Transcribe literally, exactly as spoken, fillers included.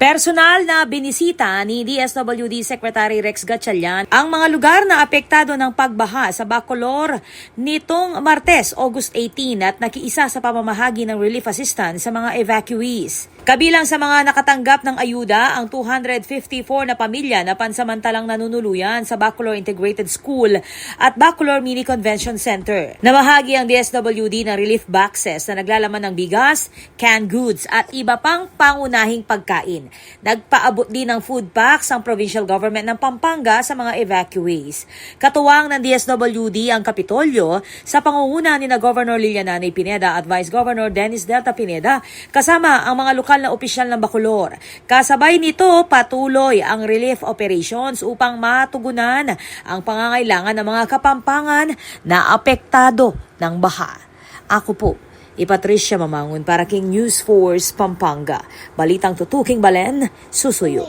Personal na binisita ni D S W D Secretary Rex Gatchalian ang mga lugar na apektado ng pagbaha sa Bacolor nitong Martes, August eighteen, at nakiisa sa pamamahagi ng relief assistance sa mga evacuees. Kabilang sa mga nakatanggap ng ayuda ang two hundred fifty-four na pamilya na pansamantalang nanunuluyan sa Bacolor Integrated School at Bacolor Mini Convention Center. Namahagi ang D S W D ng relief boxes na naglalaman ng bigas, canned goods at iba pang pangunahing pagkain. Nagpaabot din ng food packs ang provincial government ng Pampanga sa mga evacuees. Katuwang ng D S W D ang Kapitolyo sa pangunguna ni na Governor Liliana Nay Pineda at Vice Governor Dennis Delta Pineda, kasama ang mga lokal na opisyal ng Bacolor. Kasabay nito, patuloy ang relief operations upang matugunan ang pangangailangan ng mga Kapampangan na apektado ng baha. Ako po, i Patricia Mamangun para king News Force Pampanga. Balitang tutuking balen, susuyu.